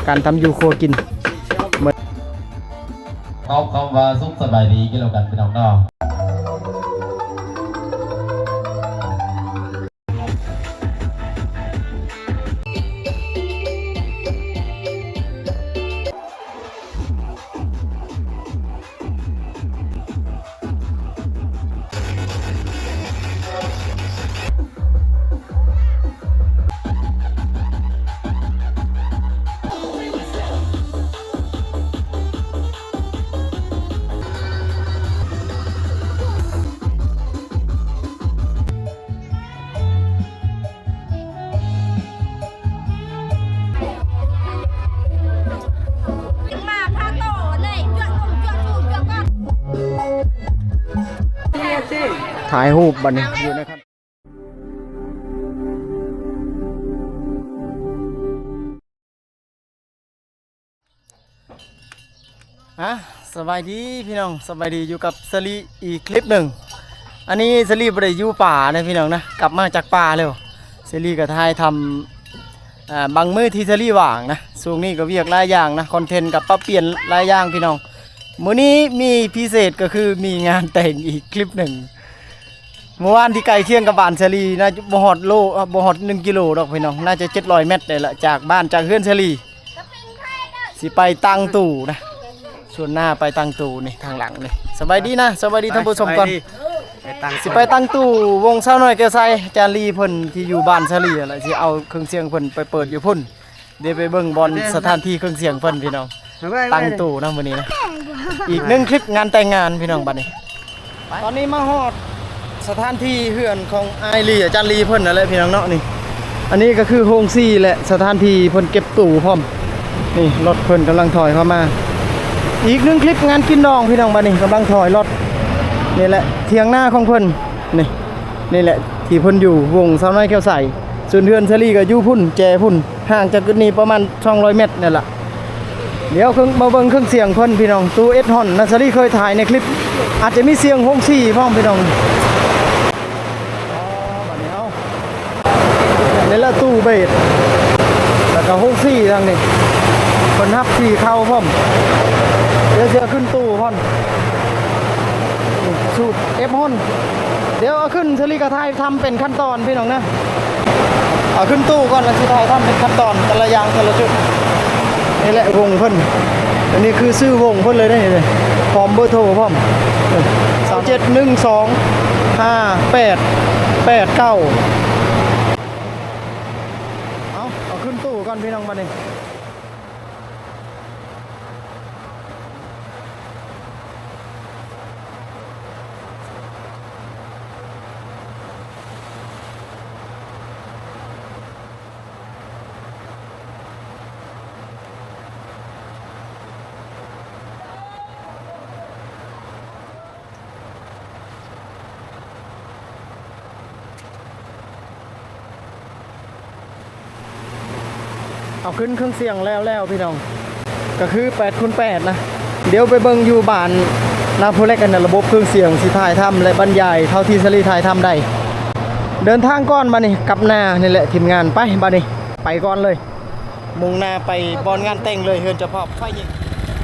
ການທຳຢູ່ຄົວກິນ. ຂໍຄວາມວ່າສຸກສະບາຍດີກັນແລ້ວກັນ ພີ່ນ້ອງເນາະ. ຖ່າຍຮູບບັດນີ້ຢູ່ໃນ ອ່ະ ສະບາຍດີພີ່ນ້ອງ ສະບາຍດີ ຢູ່ກັບສາລີອີກຄລິບໜຶ່ງ. ອັນນີ້ສາລີບໍ່ໄດ້ຢູ່ປ່ານະພີ່ນ້ອງນະ ກັບມາຈາກປ່າແລ້ວ ສາລີກໍຖ່າຍທຳ ອ່າ ບາງມື້ທີ່ສາລີວ່າງນະ. ຊ່ວງນີ້ກໍວຽກຫຼາຍຢ່າງນະ ຄອນເທັນກໍປັບປ່ຽນຫຼາຍຢ່າງພີ່ນ້ອງ. ມື້ນີ້ມີພິເສດກໍຄືມີງານແຕ່ງອີກຄລິບໜຶ່ງ. ເມື່ອວານທີ່ໃກ້ຄຽງກັບບ້ານສາລີ ໜ້າຈະບໍ່ຮອດໂລ ເອີ ບໍ່ຮອດໜຶ່ງກິໂລດອກພີ່ນ້ອງ ໜ້າຈະເຈັດຮ້ອຍແມັດໄດ້ລະ ຈາກບ້ານ ຈາກເຮືອນສາລີ ຊິໄປຕັງຕູນະ ສວນນາໄປຕັງຕູນີ້ ທາງຫຼັງນີ້. ສະບາຍດີນະ ສະບາຍດີທ່ານຜູ້ຊົມກ່ອນ. ສະບາຍດີ ໄປຕັງ ຊິໄປຕັງຕູ ວົງສາວນ້ອຍແກ້ວໃສ ອາຈານລີເພິ່ນທີ່ຢູ່ບ້ານສາລີຫັ້ນລະ ຊິເອົາເຄື່ອງສຽງເພິ່ນໄປເປີດຢູ່ພຸ້ນ. ດຽວໄປເບິ່ງບ່ອນສະຖານທີ່ເຄື່ອງສຽງເພິ່ນພີ່ນ້ອງ ຕັ້ງຕູ້ນຳມື້ນີ້ນະ. ອີກໜຶ່ງຄລິບງານແຕ່ງງານພີ່ນ້ອງບັດນີ້. ຕອນນີ້ມາຮອດສະຖານທີ່ເຮືອນຂອງອ້າຍລີ ອາຈານລີເພິ່ນນັ້ນແຫຼະພີ່ນ້ອງເນາະ. ນີ້ ອັນນີ້ກໍຄືໂຮງສີ ແລະ ສະຖານທີ່ເພິ່ນເກັບຕູ້ພ້ອມ. ນີ້ລົດເພິ່ນກຳລັງຖອຍເຂົ້າມາ. ອີກໜຶ່ງຄລິບງານກິນດອງພີ່ນ້ອງບັດນີ້ ກຳລັງຖອຍລົດ. ນີ້ແຫຼະຖຽງນາຂອງເພິ່ນ ນີ້ ນີ້ແຫຼະທີ່ເພິ່ນຢູ່ ວົງສາວນ້ອຍແກ້ວໃສ. ສ່ວນເຮືອນສາລີກໍຢູ່ພຸ້ນ ແຈພຸ້ນ ຫ່າງຈາກຈຸດນີ້ປະມານສອງຮ້ອຍແມັດນັ້ນລະ. ດຽວເຄື່ອງ ມາເບິ່ງເຄື່ອງສຽງເພິ່ນພີ່ນ້ອງ ຕູ້ເອັດຮອນນະ ສາລີເຄີຍຖ່າຍໃນຄລິບ ອາດຈະມີສຽງໂຮງສີພ້ອມພີ່ນ້ອງ. ນີ້ລະຕູ້ເບດ ແລ້ວກໍໂຮງສີທາງນີ້ ເພິ່ນຮັບສີເຂົ້າພ້ອມ. ດຽວຊິເອົາຂຶ້ນຕູ້ພ້ອມ ສູດເອັດຮອນ. ດຽວເອົາຂຶ້ນ ສາລີກໍຖ່າຍທຳເປັນຂັ້ນຕອນພີ່ນ້ອງນະ. ເອົາຂຶ້ນຕູ້ກ່ອນ ແລ້ວຊິຖ່າຍທຳເປັນຂັ້ນຕອນ ແຕ່ລະຢ່າງແຕ່ລະຈຸດ. ນີ້ແຫຼະວົງເພິ່ນ ອັນນີ້ຄືຊື່ວົງເພິ່ນເລີຍເດ້ ນີ້ ພ້ອມເບີໂທພ້ອມ ເກົ້າເຈັດໜຶ່ງສອງຫ້າແປດແປດເກົ້າ. ເອົາ ເອົາຂຶ້ນຕູ້ກ່ອນພີ່ນ້ອງບັດນີ້. ເອົາຂຶ້ນເຄື່ອງສຽງແລ້ວໆ ພີ່ນ້ອງ ກໍຄືແປດຄູນແປດນະ. ດຽວໄປເບິ່ງຢູ່ບ້ານນາພູເຫຼັກ ອັນນັ້ນ ລະບົບເຄື່ອງສຽງ ຊິຖ່າຍທຳ ແລະ ບັນຍາຍເທົ່າທີ່ສາລີຖ່າຍທຳໄດ້. ເດີນທາງກ່ອນບັດນີ້ ກັບໜ້ານີ້ແຫຼະທີມງານ ໄປບັດນີ້ ໄປກ່ອນເລີຍ ມຸ່ງໜ້າໄປບ່ອນງານແຕ່ງເລີຍ ເຮືອນເຈົ້າພາບຝ່າຍຍິງ.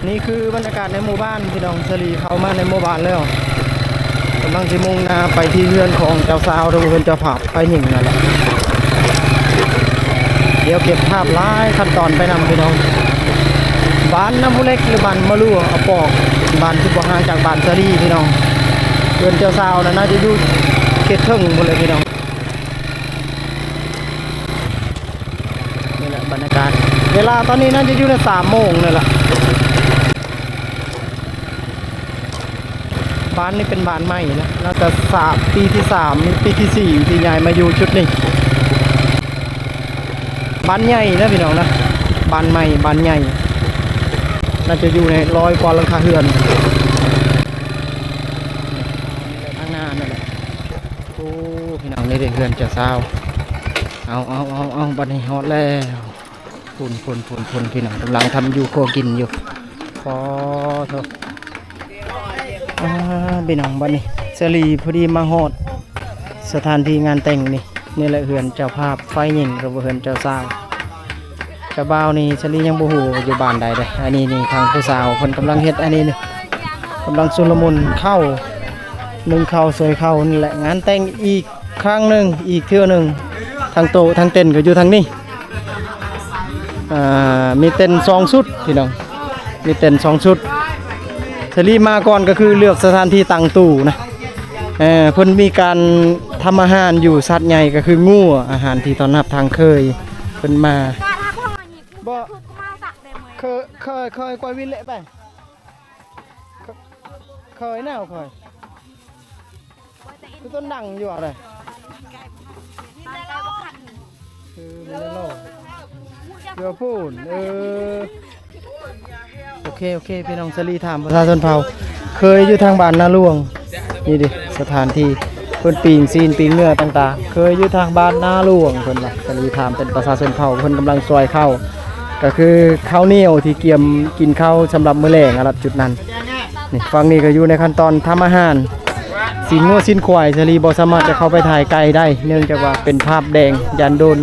ນີ້ຄືບັນຍາກາດໃນໝູ່ບ້ານພີ່ນ້ອງ ສາລີເຂົ້າມາໃນໝູ່ບ້ານແລ້ວ ກຳລັງຊິມຸ່ງໜ້າໄປທີ່ເຮືອນຂອງເຈົ້າສາວ ຫຼືວ່າເຮືອນເຈົ້າພາບຝ່າຍຍິງນັ້ນແຫຼະ. ດຽວເກັບພາບຫຼາຍຂັ້ນຕອນໄປນຳພີ່ນ້ອງ. ບ້ານນາພູເຫຼັກ ຫຼື ບ້ານມະຫຼວງອະປອກ ເປັນບ້ານທີ່ບໍ່ຫ່າງຈາກບ້ານສາລີພີ່ນ້ອງ. ເຮືອນເຈົ້າສາວນັ້ນໜ້າຈະຢູ່ເຂດເທິງພຸ້ນເລີຍພີ່ນ້ອງ. ນີ້ແຫຼະບັນຍາກາດ ເວລາຕອນນີ້ໜ້າຈະຢູ່ໃນສາມໂມງນີ້ແຫຼະ. ບ້ານນີ້ເປັນບ້ານໃໝ່ນະ ໜ້າຈະສາມ ປີທີສາມ ປີທີສີ່ ທີ່ຍ້າຍມາຢູ່ຈຸດນີ້. ບ້ານໃຫຍ່ນະພີ່ນ້ອງນະ ບ້ານໃໝ່ ບ້ານໃຫຍ່ ໜ້າຈະຢູ່ໃນຮ້ອຍກວ່າຫຼັງຄາເຮືອນ. ທາງໜ້ານັ້ນແຫຼະ. ໂອ້ ພີ່ນ້ອງ ນີ້ເດ້ເຮືອນເຈົ້າສາວ. ເອົາ ເອົາ ເອົາ ເອົາ ບັດນີ້ຮອດແລ້ວ. ພຸ້ນ ພຸ້ນ ພຸ້ນ ພຸ້ນ ພີ່ນ້ອງກຳລັງທຳຢູ່ຄົວກິນຢູ່. ຂໍໂທດ ອ່າ ພີ່ນ້ອງ ບັດນີ້ສາລີພໍດີມາຮອດສະຖານທີ່ງານແຕ່ງນີ້. ນີ້ແຫຼະເຮືອນເຈົ້າພາບຝ່າຍຍິງ ຫຼືວ່າເຮືອນເຈົ້າສາວ. ກະບ່າວນີ້ ສາລີຍັງບໍ່ຮູ້ວ່າຢູ່ບ້ານໃດເດ້. ອັນນີ້ນີ້ທາງຜູ້ສາວເພິ່ນກຳລັງເຮັດ ອັນນີ້ນີ້ກຳລັງຊຸນລະມຸນເຂົ້າ ໜຶ້ງເຂົ້າ ສວຍເຂົ້ານີ້ແຫຼະ. ງານແຕ່ງອີກຄັ້ງໜຶ່ງ ອີກເທື່ອໜຶ່ງ ທັງໂຕະທັງເຕັນກໍຢູ່ທາງນີ້. ອ່າ ມີເຕັນສອງຊຸດພີ່ນ້ອງ ມີເຕັນສອງຊຸດ. ສາລີມາກ່ອນກໍຄືເລືອກສະຖານທີ່ຕັ້ງຕູ້ນະ. ເອີ ເພິ່ນມີການທຳອາຫານຢູ່ສັດໃຫຍ່ກໍຄືງົວ ອາຫານທີ່ຕ້ອນຮັບທາງເຄີຍເພິ່ນມາ. ບໍ່ ເຄີຍ ເຄີຍ ເຄີຍກວາຍວິນເລະໄປ ເຄີຍ ເຄີຍແນວເຄີຍ ຄືຕົ້ນດັງຢູ່ອະໄລ ເອີ ມັນເລາະ ເຫຼືອໂພນ ເອີ. ໂອເຄ ໂອເຄ ພີ່ນ້ອງ ສາລີຖາມປະຊາຊົນເຜົ່າ ເຄີຍຢູ່ທາງບ້ານນາຫຼວງ ນີ້ເດ້ ສະຖານທີ່ເພິ່ນປີ້ງຊີ້ນປີ້ງເນື້ອຕ່າງໆ ເຄີຍຢູ່ທາງບ້ານນາຫຼວງ ເພິ່ນວ່າ. ສາລີຖາມເປັນປະຊາຊົນເຜົ່າ ເພິ່ນກຳລັງຊອຍເຂົ້າ ກໍຄືເຂົ້າໜຽວທີ່ກຽມກິນເຂົ້າສຳລັບມື້ແລງ ອະລັບຈຸດນັ້ນ. ນີ້ ຝັ່ງນີ້ກໍຢູ່ໃນຂັ້ນຕອນທຳອາຫານ ຊີ້ນງົວຊີ້ນຄວາຍ ສາລີບໍ່ສາມາດຈະເຂົ້າໄປຖ່າຍໃກ້ໄດ້ ເນື່ອງຈາກວ່າເປັນພາບແດງ ຢ້ານໂດນ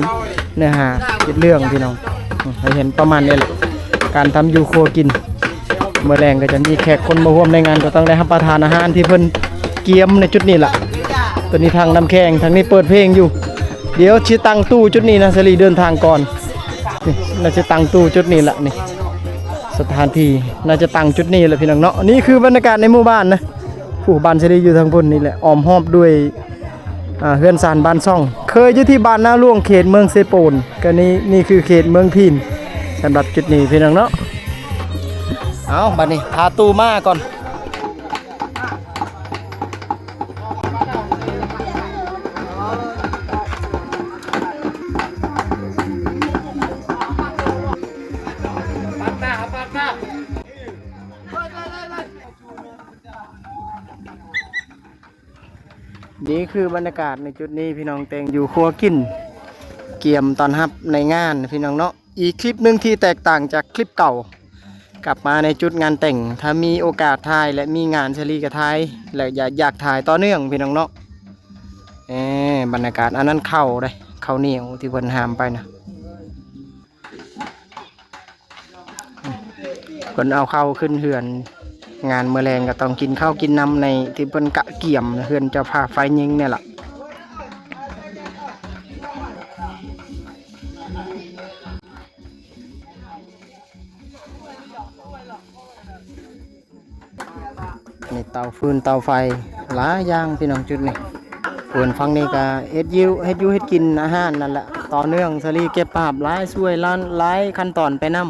ເນື້ອຫາຕິດເລື່ອງ ພີ່ນ້ອງ. ໃຫ້ເຫັນປະມານນີ້ແຫຼະ ການທຳຢູ່ຄົວກິນ ມື້ແລງກໍຈະມີແຂກຄົນມາຮ່ວມໃນງານ ກໍຕ້ອງໄດ້ຮັບປະທານອາຫານທີ່ເພິ່ນກຽມໃນຈຸດນີ້ລະ. ຕົວນີ້ຖັງນ້ຳແຂງ ທາງນີ້ເປີດເພງຢູ່. ດຽວຊິຕັ້ງຕູ້ຈຸດນີ້ນະ ສາລີເດີນທາງກ່ອນ. ນີ້ ໜ້າຈະຕັ້ງຕູ້ຈຸດນີ້ລະ ນີ້ ສະຖານທີ່ໜ້າຈະຕັ້ງຈຸດນີ້ລະ ພີ່ນ້ອງເນາະ. ນີ້ຄືບັນຍາກາດໃນໝູ່ບ້ານນະ ຜູ້ ບ້ານສາລີຢູ່ທາງພຸ້ນນີ້ແຫຼະ ອ້ອມຮອບດ້ວຍ ອ່າ ເຮືອນຊານບ້ານຊ່ອງ ເຄີຍຢູ່ທີ່ບ້ານນາຫຼວງ ເຂດເມືອງເຊໂປນ. ກໍນີ້ ນີ້ຄືເຂດເມືອງພີນ ສຳລັບຈຸດນີ້ ພີ່ນ້ອງເນາະ. ເອົາ ບັດນີ້ພາຕູ້ມາກ່ອນ. ນີ້ຄືບັນຍາກາດໃນຈຸດນີ້ ພີ່ນ້ອງ ແຕ່ງຢູ່ຄົວກິນ ກຽມຕ້ອນຮັບໃນງານ ພີ່ນ້ອງເນາະ. ອີກຄລິບໜຶ່ງທີ່ແຕກຕ່າງຈາກຄລິບເກົ່າ ກັບມາໃນຈຸດງານແຕ່ງ ຖ້າມີໂອກາດຖ່າຍ ແລະ ມີງານ ສາລີກໍຖ່າຍ ແລະ ຢາກ ຢາກຖ່າຍຕໍ່ເນື່ອງ ພີ່ນ້ອງເນາະ. ເອີ ບັນຍາກາດ ອັນນັ້ນເຂົ້າເດ້ ເຂົ້າໜຽວທີ່ເພິ່ນຫາມໄປນະ. ເພິ່ນເອົາເຂົ້າຂຶ້ນເຮືອນ ງານມື້ແລງກໍຕ້ອງກິນເຂົ້າກິນນ້ຳໃນທີ່ເພິ່ນກະກຽມ ເຮືອນເຈົ້າພາບຝ່າຍຍິງນີ້ລະ. ນີ້ເຕົາຟືນເຕົາໄຟຫຼາຍຢ່າງ ພີ່ນ້ອງ ຈຸດນີ້. ສ່ວນຝັ່ງນີ້ກໍເຮັດຢູ່ ເຮັດຢູ່ເຮັດກິນອາຫານນັ້ນແຫຼະ ຕໍ່ເນື່ອງ. ສາລີເກັບພາບຫຼາຍ ຊ່ວຍຫຼານຫຼາຍຂັ້ນຕອນໄປນຳ.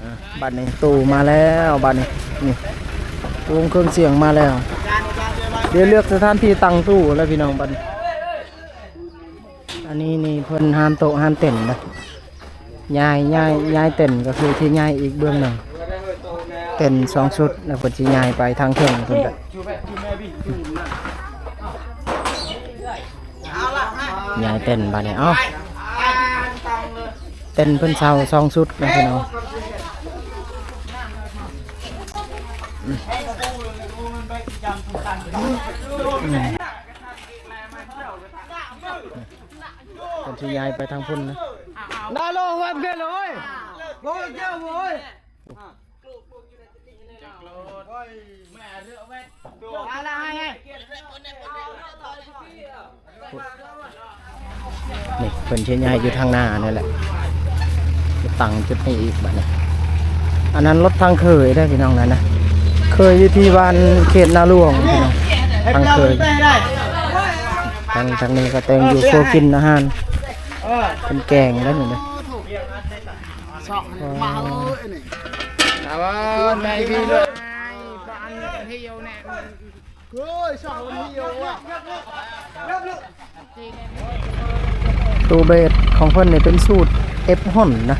ອ່າ ບັດນີ້ຕູ້ມາແລ້ວ ບັດນີ້ ນີ້ ວົງເຄື່ອງສຽງມາແລ້ວ. ດຽວເລືອກສະຖານທີ່ຕັ້ງຕູ້ແລ້ວ ພີ່ນ້ອງ ບັດນີ້. ອັນນີ້ນີ້ເພິ່ນຫາມໂຕະຫາມເຕັນນະ ຍ້າຍ ຍ້າຍ ຍ້າຍເຕັນ ກໍຄືທີ່ຍ້າຍອີກເບື້ອງໜຶ່ງ ເຕັນສອງຊຸດ ແລ້ວເພິ່ນຊິຍ້າຍໄປທາງເທິງພຸ້ນແຫຼະ. ຍ້າຍເຕັນບາດນີ້ ເອົ້າ ເຕັນເພິ່ນເຊົ່າສອງຊຸດນະພີ່ນ້ອງ. ອືມ ອືມ ເພິ່ນຊິຍ້າຍໄປທາງພຸ້ນນະ. ນາໂລ ເວັບເກໂລຍ ໂກເຈົ້າໂວຍ. ນີ້ເພິ່ນຊິຍ້າຍຢູ່ທາງໜ້ານີ້ແຫຼະ ຕັ້ງຈຸດນີ້ອີກບາດນີ້. ອັນນັ້ນລົດທາງເຄີຍເດ້ພີ່ນ້ອງ ນັ້ນນະ ເຄີຍຢູ່ທີ່ບ້ານເຂດນາຫຼວງພີ່ນ້ອງ ທາງເຄີຍ. ທາງ ທາງນີ້ກໍແຕ່ງຢູ່ຄົວກິນອາຫານ ເປັນແກງໄດ້ນີ້ເດ້. ຊອກມາເອີຍນີ້ ເອົາໄປພີ່ເດີ ເອີຍ ຊອກມັນຫິວວ່ະ. ຕູ້ເບດຂອງເພິ່ນນີ້ເປັນສູດເອັບຮອນນະ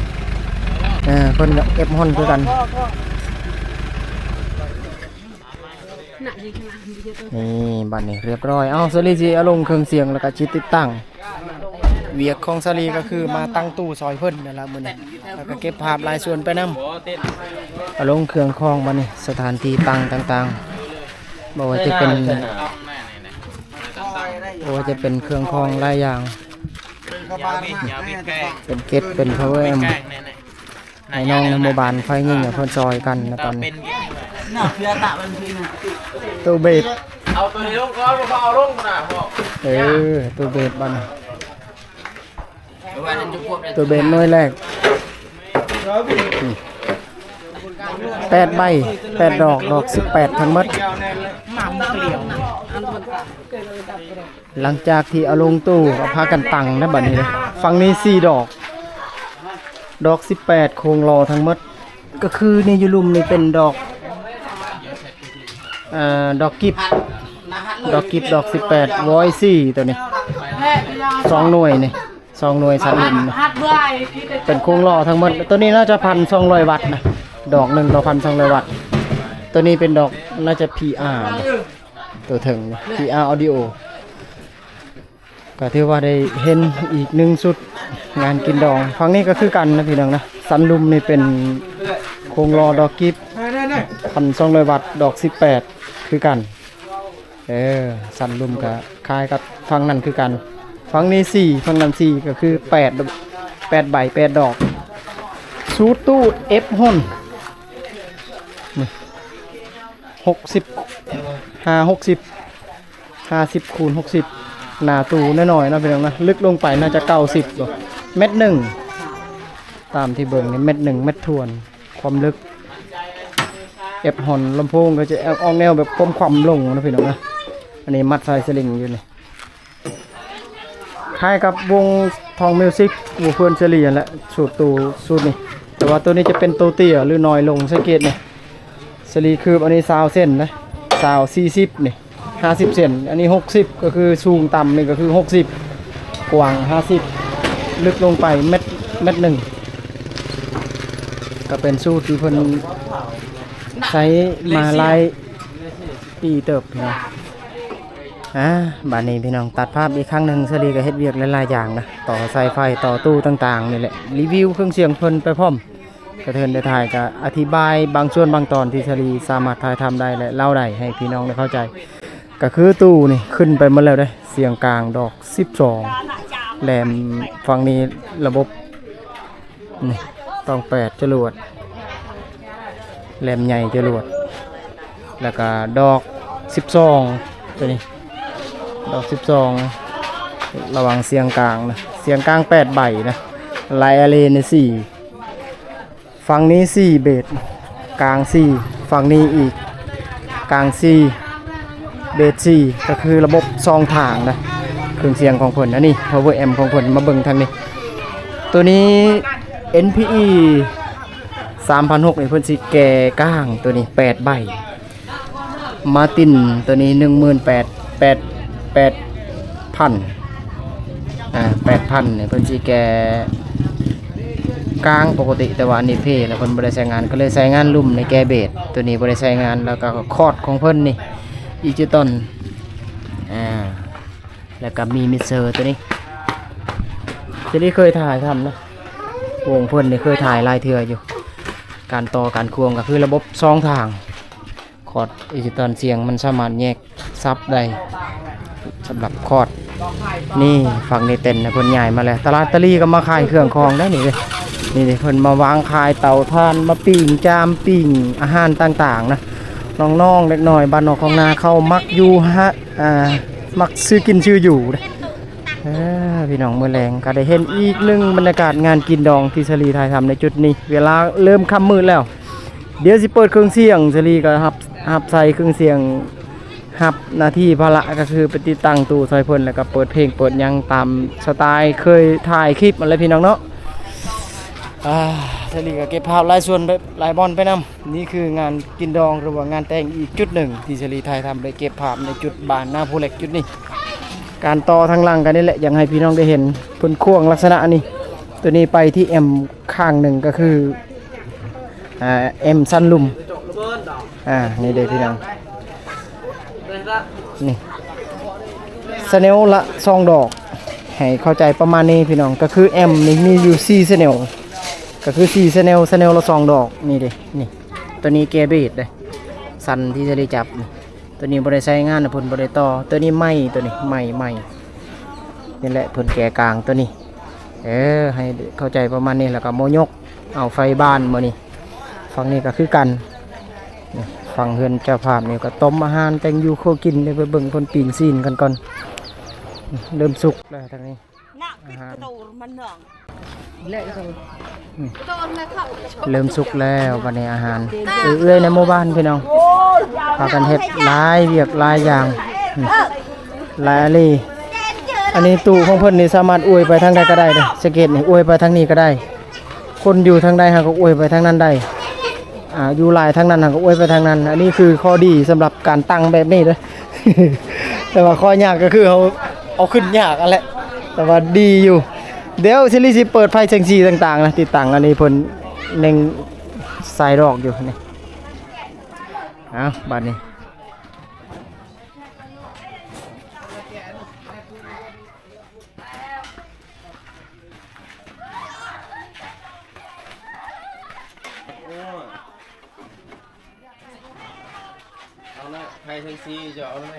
ເອີ ເພິ່ນກໍເອັບຮອນຄືກັນ. ນີ້ ບັດນີ້ຮຽບຮ້ອຍ ເອົາ ສາລີຊິເອົາລົງເຄື່ອງສຽງ ແລ້ວກໍຊິຕິດຕັ້ງ. ວຽກຂອງສາລີກໍຄືມາຕັ້ງຕູ້ຊ່ອຍເພິ່ນນັ້ນລະມື້ນີ້ ແລ້ວກໍເກັບພາບຫຼາຍສ່ວນໄປນຳ. ເອົາລົງເຄື່ອງຂອງ ບັດນີ້ສະຖານທີ່ຕັ້ງຕ່າງໆ. ບໍ່ວ່າຈະເປັນ ບໍ່ວ່າຈະເປັນເຄື່ອງຂອງຫຼາຍຢ່າງ ເປັນເກັດ ເປັນພາວເວີແອັມ ໃຫ້ນ້ອງໃນໝູ່ບ້ານຂ້ອຍຍິງ ເພິ່ນຊ່ອຍກັນນະຕອນນີ້. ຕູ້ເບສ ເອົາໂຕນີ້ລົງກ່ອນ ບໍ່ເອົາລົງນະ. ເອີ ຕູ້ເບສບັດນີ້ ຕູ້ເບສໜ່ວຍແລກ ແປດໃບ ແປດດອກ ດອກສິບແປດທັງໝົດ. ຫຼັງຈາກທີ່ເອົາລົງຕູ້ກໍພາກັນຕັ້ງນະບັດນີ້ເດ້. ຝັ່ງນີ້ສີ່ດອກ ດອກສິບແປດ ໂຄງຫຼໍ່ທັງໝົດ. ກໍຄືນີ້ຢູ່ລຸ່ມນີ້ເປັນດອກ ເອີ ດອກກິບ ດອກກິບ ດອກສິບແປດ ວອຍສີ່ ໂຕນີ້ ສອງໜ່ວຍນີ້ ສອງໜ່ວຍສັນລຸ່ມນະ ເປັນໂຄງຫຼໍ່ທັງໝົດ. ໂຕນີ້ໜ້າຈະພັນສອງຮ້ອຍວັດນະ ດອກໜຶ່ງຕໍ່ພັນສອງຮ້ອຍວັດ. ໂຕນີ້ເປັນດອກ ໜ້າຈະ ພີອາ ໂຕເທິງ ພີອາ ອອດິໂອ. ກໍຖືວ່າໄດ້ເຫັນອີກໜຶ່ງຊຸດງານກິນດອງ. ຝັ່ງນີ້ກໍຄືກັນນະພີ່ນ້ອງນະ ສັນລຸ່ມນີ້ເປັນໂຄງຫຼໍ່ດອກກິບ ພັນສອງຮ້ອຍວັດ ດອກສິບແປດຄືກັນ. ເອີ ສັນລຸ່ມກໍຄ້າຍກັບຝັ່ງນັ້ນຄືກັນ. ຝັ່ງນີ້ສີ່ ຝັ່ງນັ້ນສີ່ ກໍຄືແປດ ແປດໃບ ແປດດອກ. ສູດຕູ້ເອັຟຮອນ ນີ້ ຫົກສິບ ຫ້າ ຫົກສິບ ຫ້າສິບຄູນຫົກສິບ. ໜ້າຕູ້ນ້ອຍໆເນາະພີ່ນ້ອງນະ ເລິກລົງໄປໜ້າຈະເກົ້າສິບບໍ່ ແມັດໜຶ່ງ ຕາມທີ່ເບິ່ງນີ້ ແມັດໜຶ່ງ ແມັດຖ້ວນ ຄວາມເລິກ. ເອັຟຮອນ ລຳໂພງກໍຈະອອກແນວແບບຄວາມຄວ່ຳລົງນະພີ່ນ້ອງນະ. ອັນນີ້ມັດສາຍສະລິງຢູ່ນີ້ ຄ້າຍກັບວົງທອງມິວສິກ ວົງເພື່ອນເຊີລີຫັ້ນແຫຼະ ສູດຕູ້ສູດນີ້. ແຕ່ວ່າໂຕນີ້ຈະເປັນໂຕເຕ້ຍ ຫຼື ນ້ອຍລົງ ສັງເກດນີ້ ສາລີຄືບອັນນີ້ຊາວເຊັນນະ ຊາວ ສີ່ສິບນີ້ ຫ້າສິບເຊັນ. ອັນນີ້ຫົກສິບ ກໍຄືສູງຕ່ຳນີ້ກໍຄືຫົກສິບ ກວ້າງຫ້າສິບ ເລິກລົງໄປແມັດ ແມັດໜຶ່ງ. ກໍເປັນສູດທີ່ເພິ່ນໃຊ້ມາຫຼາຍປີເຕີບເນາະ. ອ່າ ບາດນີ້ພີ່ນ້ອງ ຕັດພາບອີກຄັ້ງໜຶ່ງ ສາລີກໍເຮັດວຽກຫຼາຍໆຢ່າງນະ ຕໍ່ສາຍໄຟ ຕໍ່ຕູ້ຕ່າງໆນີ້ແຫຼະ ຣີວິວເຄື່ອງສຽງເພິ່ນໄປພ້ອມ. ກະເທີນໄດ້ຖ່າຍ ກະອະທິບາຍບາງສ່ວນບາງຕອນທີ່ສາລີສາມາດຖ່າຍທຳໄດ້ ແລະ ເລົ່າໄດ້ໃຫ້ພີ່ນ້ອງໄດ້ເຂົ້າໃຈ. ກະຄືຕູ້ນີ້ຂຶ້ນໄປໝົດແລ້ວເດ້ ສຽງກາງດອກສິບສອງ ແຫຼມຝັ່ງນີ້ລະບົບນີ້ ຕອງແປດຈະຫຼວດ ແຫຼມໃຫຍ່ຈະຫຼວດ ແລ້ວກະດອກສິບສອງ ໂຕນີ້ ດອກສິບສອງ ລະວັງສຽງກາງນະ ສຽງກາງແປດໃບນະ ລາຍອາເລນສີ່ ຝັ່ງນີ້ສີ່ເບສ ກາງສີ່ ຝັ່ງນີ້ອີກ ກາງສີ່ ເບສສີ່ ກໍຄືລະບົບສອງທາງນະ ເຄື່ອງສຽງຂອງເພິ່ນ. ອັນນີ້ພາວເວີແອັມຂອງເພິ່ນ ມາເບິ່ງທາງນີ້ ໂຕນີ້ເອັນພີອີ ສາມພັນຫົກ ນີ້ ເພິ່ນຊິແກ່ກາງໂຕນີ້ແປດໃບ. ມາຕິນໂຕນີ້ ໜຶ່ງໝື່ນແປດ ແປດ ແປດພັນ ອ່າ ແປດພັນນີ້ ເພິ່ນຊິແກ່ກາງປົກກະຕິ ແຕ່ວ່າອັນນີ້ເພ ແລ້ວເພິ່ນບໍ່ໄດ້ໃຊ້ງານ ກໍເລີຍໃຊ້ງານລຸ່ມໃນແກ່ເບສ. ໂຕນີ້ບໍ່ໄດ້ໃຊ້ງານ ແລ້ວກໍຄອດຂອງເພິ່ນນີ້ ດິຈິຕອນ ອ່າ ແລ້ວກໍມີມິກເຊີໂຕນີ້ ໂຕນີ້ເຄີຍຖ່າຍທຳນະ ວົງເພິ່ນນີ້ເຄີຍຖ່າຍຫຼາຍເທື່ອຢູ່ ການຕໍ່ການຄວງກໍຄືລະບົບສອງທາງ. ຄອດດິຈິຕອນສຽງມັນສາມາດແຍກສັບໄດ້ ສຳລັບຄອດນີ້. ຝັ່ງນີ້ເຕັນນະ ເພິ່ນຍ້າຍມາແລ້ວ. ຕະຫຼາດຕາລີກໍມາຂາຍເຄື່ອງຂອງໄດ້ນີ້ເດ້ ນີ້ເດ້ ເພິ່ນມາວາງຂາຍເຕົາຖ່ານ ມາປີ້ງຈາມ ປີ້ງອາຫານຕ່າງໆນະ. ນ້ອງໆເດັກນ້ອຍບ້ານນອກຂອງນາ ເຂົາມັກຢູ່ຫາ ອ່າ ມັກຊື້ກິນຊື້ຢູ່ເດ້. ເອີ ພີ່ນ້ອງ ມື້ແລງກໍໄດ້ເຫັນອີກໜຶ່ງບັນຍາກາດງານກິນດອງທີ່ສາລີຖ່າຍທຳໃນຈຸດນີ້ ເວລາເລີ່ມຄ່ຳມືດແລ້ວ. ດຽວຊິເປີດເຄື່ອງສຽງ ສາລີກໍຮັບ ຮັບໃສ່ເຄື່ອງສຽງ ຮັບໜ້າທີ່ພາລະກໍຄືໄປຕິດຕັ້ງຕູ້ຊ່ອຍເພິ່ນ ແລ້ວກໍເປີດເພງເປີດຫຍັງຕາມສະໄຕເຄີຍຖ່າຍຄລິບຫັ້ນແຫຼະ ພີ່ນ້ອງເນາະ. ອ່າ ສາລີກໍເກັບພາບຫຼາຍສ່ວນໄປ ຫຼາຍບ່ອນໄປນຳ. ນີ້ຄືງານກິນດອງ ຫຼືວ່າງານແຕ່ງອີກຈຸດໜຶ່ງທີ່ສາລີຖ່າຍທຳ ໄດ້ເກັບພາບໃນຈຸດບ້ານນາພູເຫຼັກຈຸດນີ້. ການຕໍ່ທາງຫຼັງກັນນີ້ແຫຼະ ຢາກໃຫ້ພີ່ນ້ອງໄດ້ເຫັນເພິ່ນຄວງລັກສະນະນີ້. ໂຕນີ້ໄປທີ່ແອັມຂ້າງໜຶ່ງກໍຄື ອ່າ ແອັມສັນລຸ່ມ ອ່າ ນີ້ເດ້ພີ່ນ້ອງ ນີ້ ແຊນແນວລະສອງດອກ ໃຫ້ເຂົ້າໃຈປະມານນີ້ພີ່ນ້ອງ. ກໍຄືແອັມນີ້ມີຢູ່ສີ່ແຊນແນວ ກໍຄືສີ່ແຊນແນວ ແຊນແນວລະສອງດອກ ນີ້ເດ້ ນີ້ ໂຕນີ້ແກ່ເບສເດ້ ສັນທີ່ສາລີຈັບນີ້ ຕົວນີ້ບໍ່ໄດ້ໃຊ້ງານນະ ເພິ່ນບໍ່ໄດ້ຕໍ່. ຕົວນີ້ໃໝ່ ຕົວນີ້ໃໝ່ ໃໝ່ ນີ້ແຫຼະ ເພິ່ນແກ່ກາງຕົວນີ້. ເອີ ໃຫ້ເຂົ້າໃຈປະມານນີ້ ແລ້ວກໍໂມຍົກເອົາໄຟບ້ານມື້ນີ້. ຝັ່ງນີ້ກໍຄືກັນ ນີ້ ຝັ່ງເຮືອນເຈົ້າພາບນີ້ກໍຕົ້ມອາຫານ ແຕ່ງຢູ່ຄົວກິນ. ໄດ້ໄປເບິ່ງເພິ່ນປີ້ງຊີ້ນກັນກ່ອນ. ເລີ່ມສຸກແລ້ວທາງນີ້. ອາຫານ ອືມ ເລີ່ມສຸກແລ້ວບັດນີ້ອາຫານ. ເອື້ອຍໆໃນໝູ່ບ້ານພີ່ນ້ອງ ພາກັນເຮັດຫຼາຍວຽກຫຼາຍຢ່າງ ອືມ ຫຼາຍອີ່ຫຼີ. ອັນນີ້ຕູ້ຂອງເພິ່ນນີ້ສາມາດອວຍໄປທາງໃດກໍໄດ້ເດ້ ສັງເກດນີ້ ອວຍໄປທາງນີ້ກໍໄດ້. ຄົນຢູ່ທາງໃດເຮົາກໍອວຍໄປທາງນັ້ນໄດ້ ອ່າ ຢູ່ຫຼາຍທາງນັ້ນເຮົາກໍອວຍໄປທາງນັ້ນ. ອັນນີ້ຄືຂໍ້ດີສຳລັບການຕັ້ງແບບນີ້ເດີ້. ແຕ່ວ່າຂໍ້ຍາກກໍຄືເຮົາເອົາຂຶ້ນຍາກຫັ້ນແຫຼະ ແຕ່ວ່າດີຢູ່. ດຽວຊິລີຊິເປີດໄຟແສງສີຕ່າງໆນະ ຕິດຕັ້ງ. ອັນນີ້ເພິ່ນຍັງໃສ່ດອກຢູ່ນີ້. ເອົາ ບາດນີ້ ເອົາລະ ໄຟແສງສີ ເຈົ້າເອົາລະ.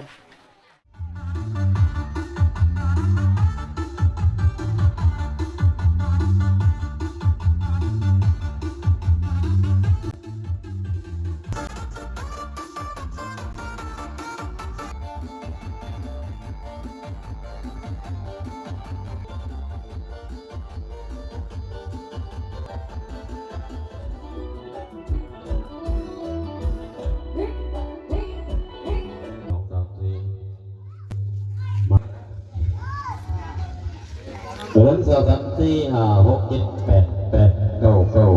ເອີ ສອງ ສາມ ສີ່ ຫ້າ ຫົກ ເຈັດ ແປດ ແປດ ເກົ້າ ເກົ້າ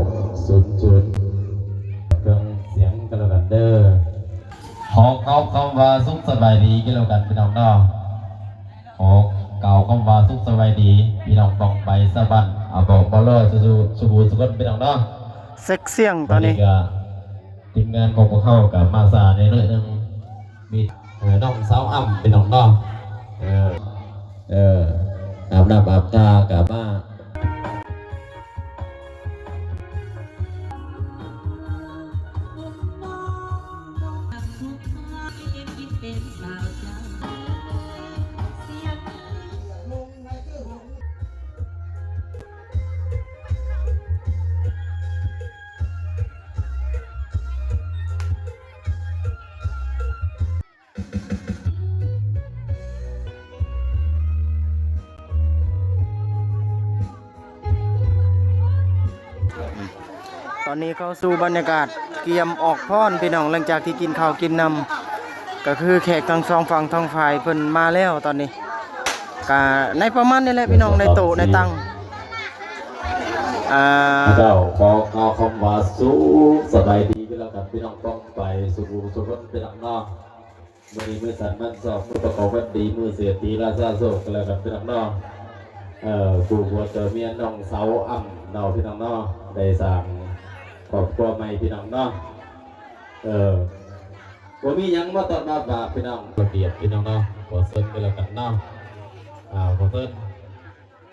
ສູນ ສູນ ເຄື່ອງສຽງກັນແລ້ວກັນເດີ້. ຂໍກ່າວຄຳວ່າສຸກສະບາຍດີກັນແລ້ວກັນພີ່ນ້ອງເນາະ. ຂໍກ່າວຄຳວ່າສຸກສະບາຍດີພີ່ນ້ອງປ້ອງໄປຊາວບ້ານ ອາ ບໍ່ ບໍ່ລໍ ສູ່ ສູ່ ສູ່ຜູ້ສູ່ຄົນພີ່ນ້ອງເນາະ. ເຊັກສຽງຕອນນີ້ ບາດນີ້ກໍທີມງານຂອງພວກເຮົາກໍມາຊ້າແດ່ໜ້ອຍໜຶ່ງ ມີ ເອີ ນ້ອງສາວອ້ຳພີ່ນ້ອງເນາະ. ເອີ ເອີ ອາບນ້ຳອາບທ່າກໍມາ. ຕອນນີ້ເຂົ້າສູ່ບັນຍາກາດກຽມອອກພ້ອນພີ່ນ້ອງ ຫຼັງຈາກທີ່ກິນເຂົ້າກິນນ້ຳ ກໍຄືແຂກທັງສອງຝັ່ງທັງຝ່າຍເພິ່ນມາແລ້ວຕອນນີ້. ກະໃນປະມານນີ້ແຫຼະພີ່ນ້ອງ ໃນໂຕະໃນຕັ່ງ ເຈົ້າ ຂໍກ່າວຄຳວ່າສຸກສະບາຍດີກັນແລ້ວກັນພີ່ນ້ອງປ້ອງໄປສູ່ຜູ້ສູ່ຄົນພີ່ນ້ອງເນາະ. ມື້ນີ້ມື້ສັນວັນຊອກ ມື້ປະກອບວັນດີ ມື້ເສດຖີລາຊາໂຊກກັນແລ້ວກັນພີ່ນ້ອງເນາະ. ເອີ ຄູ່ຜົວຕົວເມຍນ້ອງສາວອ້ຳເນາະພີ່ນ້ອງເນາະ ໄດ້ສ້າງຄອບຄົວໃໝ່ພີ່ນ້ອງເນາະ. ເອີ ບໍ່ມີຫຍັງມາຕ້ອນມາຝາກພີ່ນ້ອງ ລະບຽບພີ່ນ້ອງເນາະ. ຂໍເຊີນກັນແລ້ວກັນເນາະ ອາ ຂໍເຊີນ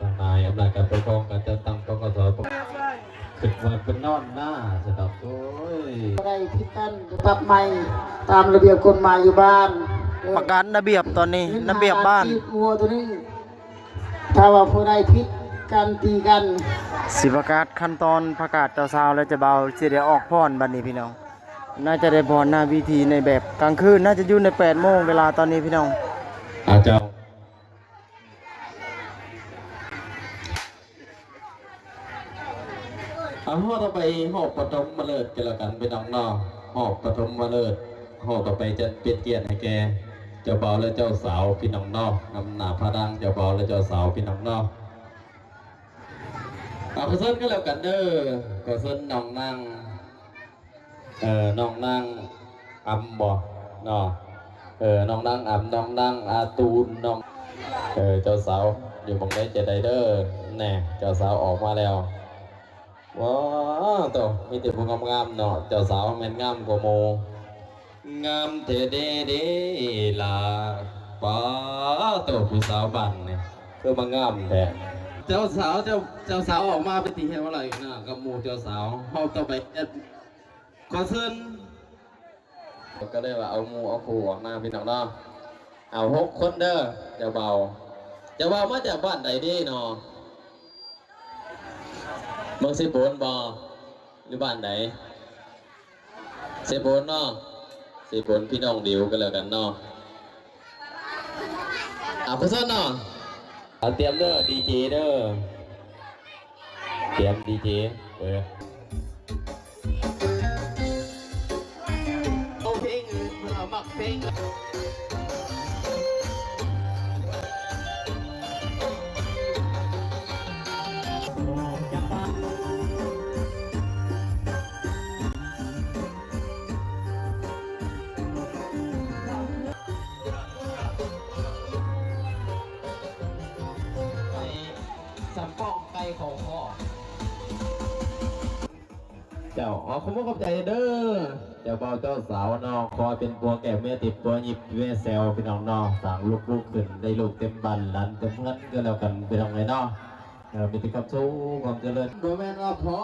ທາງນາຍອຳນາດການປົກຄອງ ການຈັດຕັ້ງ ປກສ ຂຶ້ນວ່າເປັນນອນໜ້າຊະດອກ. ໂອ້ຍ ບໍ່ໄດ້ຜິດກັນ ປັບໃໝ່ຕາມລະບຽບກົດໝາຍຢູ່ບ້ານ. ປະກາດລະບຽບຕອນນີ້ ລະບຽບບ້ານ ງົວຕົວນີ້ ຖ້າວ່າຜູ້ໃດຜິດກັນຕີກັນ. ຊິປະກາດຂັ້ນຕອນ ປະກາດເຈົ້າສາວ ແລະ ເຈົ້າບ່າວຊິໄດ້ອອກພ້ອນບັດນີ້ພີ່ນ້ອງ. ໜ້າຈະໄດ້ພ້ອນໜ້າເວທີໃນແບບກາງຄືນ ໜ້າຈະຢູ່ໃນແປດໂມງເວລາຕອນນີ້ພີ່ນ້ອງ. ອາ ເຈົ້າ ອາ ຮອບຕໍ່ໄປ ຮອບປະຖົມມະເລີກກັນແລ້ວກັນພີ່ນ້ອງເນາະ. ຮອບປະຖົມມະເລີກ ຮອບຕໍ່ໄປຈະເປັນກຽດໃຫ້ແກ່ເຈົ້າບ່າວ ແລະ ເຈົ້າສາວພີ່ນ້ອງເນາະ. ນຳໜ້າພາທາງເຈົ້າບ່າວ ແລະ ເຈົ້າສາວພີ່ນ້ອງເນາະ. ເອົາ ຂໍເຊີນກັນແລ້ວກັນເດີ້ ຂໍເຊີນນ້ອງນາງ ເອີ ນ້ອງນາງອຳບໍ່ເນາະ ເອີ ນ້ອງນາງອຳ ນ້ອງນາງອາຕູນ ນ້ອງ ເອີ ເຈົ້າສາວຢູ່ໝ່ອງໃດຈະໄດ້ເດີ້. ແນ່ ເຈົ້າສາວອອກມາແລ້ວ. ວ້າໂຕ ມີແຕ່ຜູ້ງາມໆເນາະ ເຈົ້າສາວແມ່ນງາມກວ່າໝູ່. ງາມແທ້ເດ້ເດ້ຫຼ້າ ປາໂຕ ຜູ້ສາວບ້ານນີ້ຄືມາງາມແທ້. ເຈົ້າສາວ ເຈົ້າ ເຈົ້າສາວອອກມາເປັນທີ່ຮຽບຮ້ອຍນະ ກັບໝູ່ເຈົ້າສາວ. ຮອບຕໍ່ໄປ ຂໍເຊີນ ກໍເລີຍວ່າເອົາໝູ່ເອົາຄູ່ອອກມາພີ່ນ້ອງເນາະ. ເອົາຫົກຄົນເດີ ເຈົ້າບ່າວ. ເຈົ້າບ່າວມາຈາກບ້ານໃດເດເນາະ? ເມືອງເຊໂປນບໍ່ ຫຼືບ້ານໃດ? ເຊໂປນເນາະ ເຊໂປນ ພີ່ນ້ອງດິວກັນແລ້ວກັນເນາະ. ເອົາ ຄົນຊັ້ນເນາະ ເອົາ ຕຽມເດີ ດີເຈເດີ ຕຽມດີເຈ ເອີ ເອົາເພງ ເອີ ເພິ່ນເອົາມັກເພງ. ສຳປອງໄກ່ຂໍຂໍ ເຈົ້າ ຂໍຂອບອົກຂອບໃຈເດີ ເຈົ້າບ່າວເຈົ້າສາວເນາະ. ຂໍໃຫ້ເປັນຜົວແກ້ວເມຍທິບ ຜົວຍິບເວແຊວ ພີ່ນ້ອງເນາະ. ສ້າງລູກໆຂຶ້ນ ໄດ້ລູກເຕັມບ້ານ ຫຼານເຕັມເຮືອນ ກໍແລ້ວກັນ ພີ່ນ້ອງເອີຍເນາະ. ເອີ ມີແຕ່ຄວາມສຸກຄວາມຈະເລີນ ບໍ່ແມ່ນວ່າພອ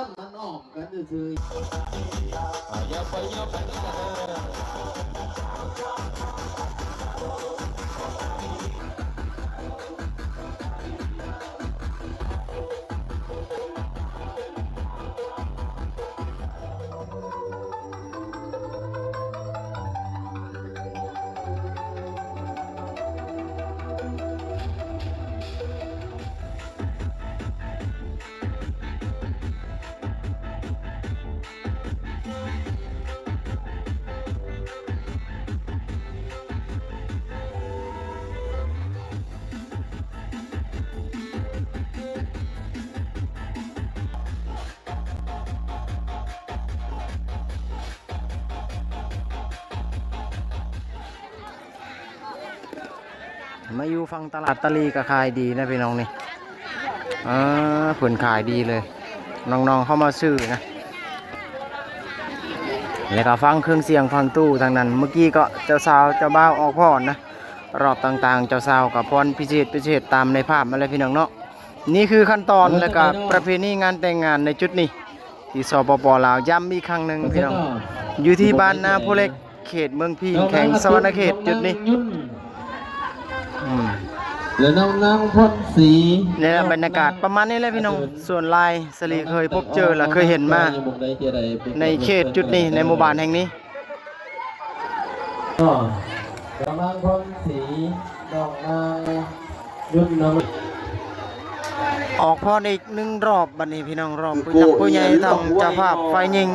ນ ມັນອ້ອມກັນຊື່ໆ. ເອົາ ຢ່າໄປ ຢ່າໄປນຳກັນເດີ. ມາຢູ່ຝັ່ງຕະຫຼາດຕາລີກໍຂາຍດີນະພີ່ນ້ອງນີ້. ເອີ ເພິ່ນຂາຍດີເລີຍ ນ້ອງໆເຂົ້າມາຊື້ນະ. ແລ້ວກໍຟັງເຄື່ອງສຽງ ຟັງຕູ້ທາງນັ້ນ ເມື່ອກີ້ກໍເຈົ້າສາວເຈົ້າບ່າວອອກພອນນະ. ລອບຕ່າງໆ ເຈົ້າສາວກໍພອນພິເສດໆ ຕາມໃນພາບນັ້ນແຫຼະພີ່ນ້ອງເນາະ. ນີ້ຄືຂັ້ນຕອນ ແລ້ວກໍປະເພນີງານແຕ່ງງານໃນຈຸດນີ້ ທີ່ ສປປ ລາວ ຢ້ຳອີກຄັ້ງໜຶ່ງພີ່ນ້ອງ ຢູ່ທີ່ບ້ານນາໂພເຫຼັກ ເຂດເມືອງພີງ ແຂວງສະຫວັນນະເຂດ ຈຸດນີ້. ອືມ ແລະ ນ້ອງນາງພອນສີ ນີ້ແຫຼະ ບັນຍາກາດປະມານນີ້ແຫຼະພີ່ນ້ອງ. ສ່ວນຫຼາຍສາລີເຄີຍພົບເຈີ ແລະ ເຄີຍເຫັນມາໃນເຂດຈຸດນີ້ ໃນໝູ່ບ້ານແຫ່ງນີ້. ນ້ອງນາງພອນສີ ນ້ອງນາງຍຸນນະ ອອກພອນອີກໜຶ່ງລອບບັດນີ້ພີ່ນ້ອງ ລອບຜູ້ຫຼັກຜູ້ໃຫຍ່ ທັງເຈົ້າພາບຝ່າຍຍິງ.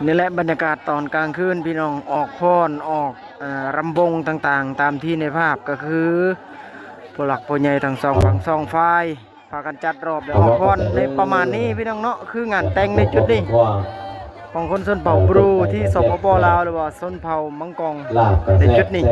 ນີ້ແຫຼະບັນຍາກາດຕອນກາງຄືນ ພີ່ນ້ອງ ອອກຟ້ອນ ອອກ ເອີ ລຳວົງຕ່າງໆ ຕາມທີ່ໃນພາບ ກໍຄືຜູ້ຫຼັກຜູ້ໃຫຍ່ທັງສອງຝັ່ງສອງຝ່າຍ ພາກັນຈັດລອບ ແລະ ອອກພອນໃນປະມານນີ້ພີ່ນ້ອງເນາະ. ຄືງານແຕ່ງໃນຈຸດນີ້ຂອງຄົນຊົນເຜົ່າບຣູທີ່ ສປປ ລາວ ຫຼືວ່າຊົນເຜົ່າມັງກອງໃນຈຸດນີ້. ເ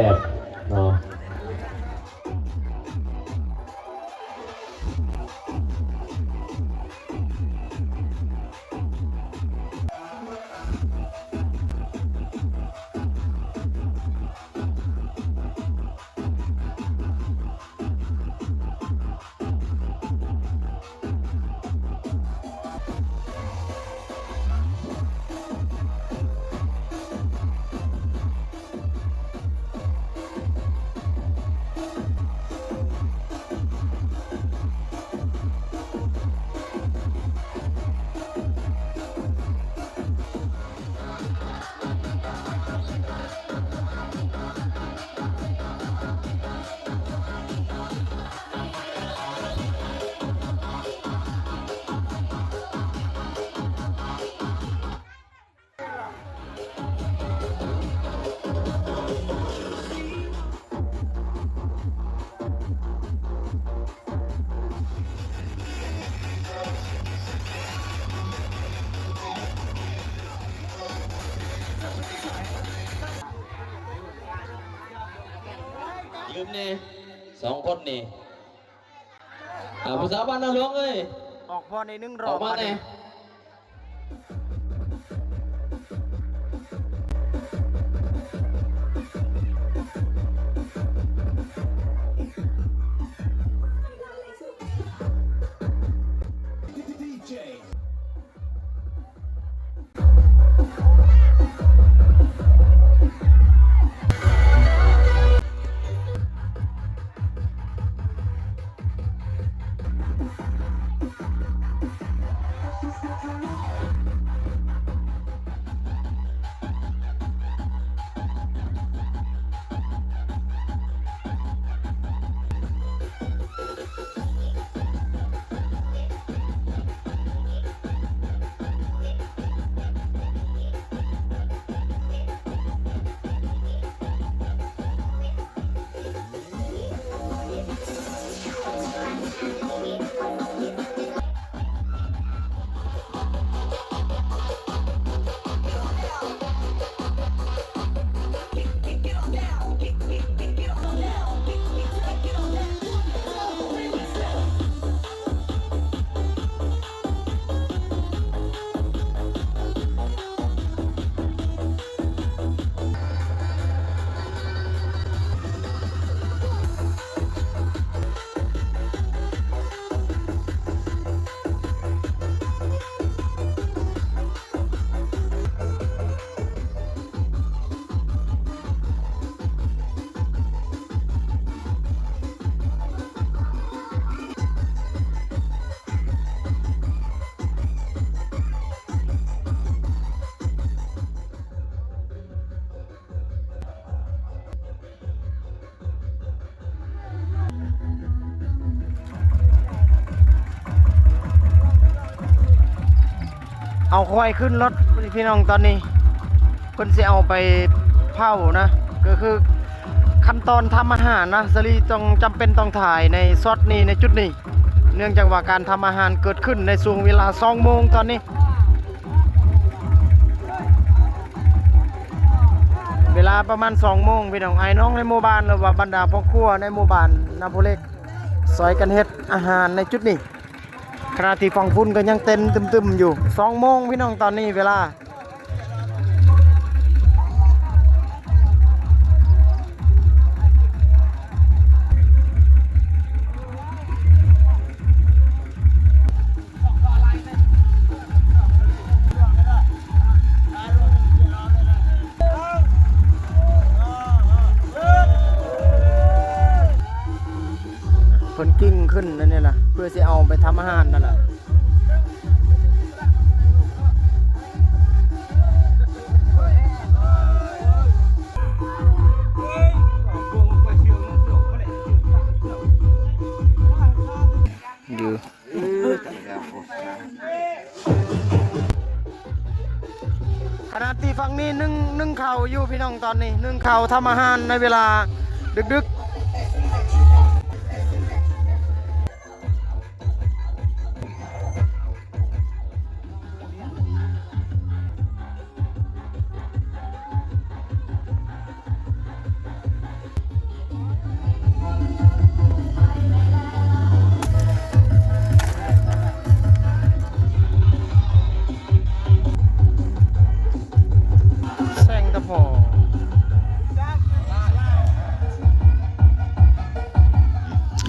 ນີ້ ສອງຄົນນີ້ ອ່າ ຜູ້ສາວບ້ານນາຫຼວງເອີຍ ອອກພອນໃນໜຶ່ງຮອບ ອອກມາແດ່. ເອົາຄວາຍຂຶ້ນລົດພີ່ນ້ອງ ຕອນນີ້ເພິ່ນຊິເອົາໄປເຜົານະ ກໍຄືຂັ້ນຕອນທຳອາຫານນະ ສາລີຕ້ອງ ຈຳເປັນຕ້ອງຖ່າຍໃນຊັອດນີ້ ໃນຈຸດນີ້ ເນື່ອງຈາກວ່າການທຳອາຫານເກີດຂຶ້ນໃນຊ່ວງເວລາສອງໂມງຕອນນີ້. ເວລາປະມານສອງໂມງ ພີ່ນ້ອງ ອ້າຍນ້ອງໃນໝູ່ບ້ານ ຫຼືວ່າບັນດາພໍ່ຄົວໃນໝູ່ບ້ານນາໂພເລັກ ຊ່ອຍກັນເຮັດອາຫານໃນຈຸດນີ້ ຂະນະທີ່ຝັ່ງພຸ້ນກໍຍັງເຕັນຕຶມໆຢູ່. ສອງໂມງ ພີ່ນ້ອງ ຕອນນີ້ເວລາ. ເພິ່ນກິ້ງຂຶ້ນອັນນີ້ນະ ເພື່ອຊິເອົາໄປທຳອາຫານນັ້ນລະ. ຢູ່ ຂະນະທີ່ຝັ່ງນີ້ໜຶ້ງ ໜຶ້ງເຂົ້າຢູ່ພີ່ນ້ອງ ຕອນນີ້ໜຶ້ງເຂົ້າ ທຳອາຫານໃນເວລາດຶກໆ. ແຊງຕະພໍ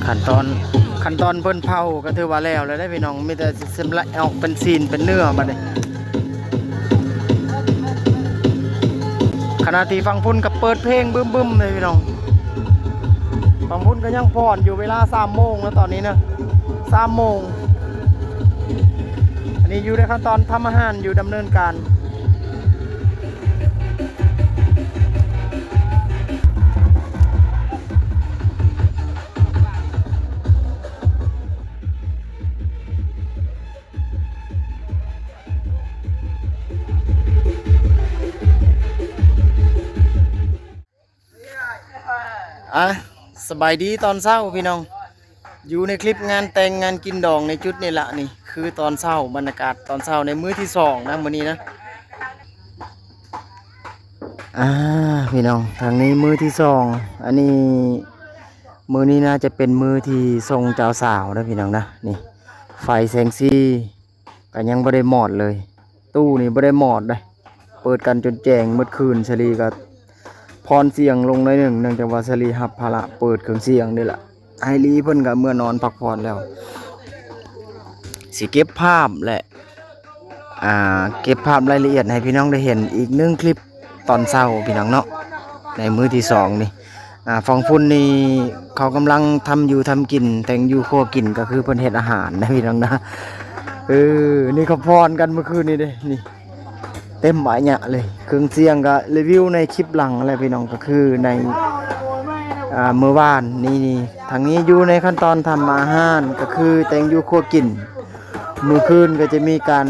ຂັ້ນຕອນ ຂັ້ນຕອນເພິ່ນເຜົາກໍຖືວ່າແລ້ວແລ້ວເດ້ພີ່ນ້ອງ ມີແຕ່ຊິຊຳລະອອກເປັນຊີ້ນເປັນເນື້ອບັດນີ້. ຂະນະທີ່ຝັ່ງພຸ້ນກໍເປີດເພງບຶ້ມໆເລີຍພີ່ນ້ອງ ຝັ່ງພຸ້ນກໍຍັງຜ່ອນຢູ່ ເວລາສາມໂມງແລ້ວຕອນນີ້ນະ ສາມໂມງ. ອັນນີ້ຢູ່ໃນຂັ້ນຕອນທຳອາຫານຢູ່ ດຳເນີນການ. ອ່ະ ສະບາຍດີຕອນເຊົ້າພີ່ນ້ອງ ຢູ່ໃນຄລິບງານແຕ່ງງານກິນດອງໃນຈຸດນີ້ລະ. ນີ້ຄືຕອນເຊົ້າ ບັນຍາກາດຕອນເຊົ້າໃນມື້ທີສອງນະ ມື້ນີ້ນະ. ອ່າ ພີ່ນ້ອງ ທາງນີ້ມື້ທີສອງ ອັນນີ້ ມື້ນີ້ໜ້າຈະເປັນມື້ທີ່ສົ່ງເຈົ້າສາວເດີພີ່ນ້ອງນະ. ນີ້ ໄຟແສງສີກໍຍັງບໍ່ໄດ້ມອດເລີຍ, ຕູ້ນີ້ບໍ່ໄດ້ມອດເດ້, ເປີດກັນຈົນແຈ້ງໝົດຄືນ. ສາລີກໍຜ່ອນສຽງລົງໜ້ອຍໜຶ່ງ ເນື່ອງຈາກວ່າສາລີຮັບພາລະເປີດເຄື່ອງສຽງນີ້ລະ. ໄອລີເພິ່ນກໍເມືອນອນພັກຜ່ອນແລ້ວ. ຊິເກັບພາບ ແລະ ອ່າ ເກັບພາບລາຍລະອຽດໃຫ້ພີ່ນ້ອງໄດ້ເຫັນອີກໜຶ່ງຄລິບຕອນເຊົ້າພີ່ນ້ອງເນາະ, ໃນມື້ທີສອງນີ້. ອ່າ ຝັ່ງພຸ້ນນີ້ເຂົາກຳລັງທຳຢູ່ທຳກິນ, ແຕ່ງຢູ່ຄົວກິນ ກໍຄືເພິ່ນເຮັດອາຫານນະພີ່ນ້ອງນະ. ເອີ ນີ້ເຂົາຜ່ອນກັນມື້ຄືນນີ້ເດ້ ນີ້ ເຕັມອາຍະເລີຍ. ເຄື່ອງສຽງກໍຣີວິວໃນຄລິບຫຼັງແຫຼະພີ່ນ້ອງ, ກໍຄືໃນ ອ່າ ມື້ວານນີ້. ນີ້ ທາງນີ້ຢູ່ໃນຂັ້ນຕອນທຳອາຫານ ກໍຄືແຕ່ງຢູ່ຄົວກິນ. ມື້ຄືນກໍຈະມີການ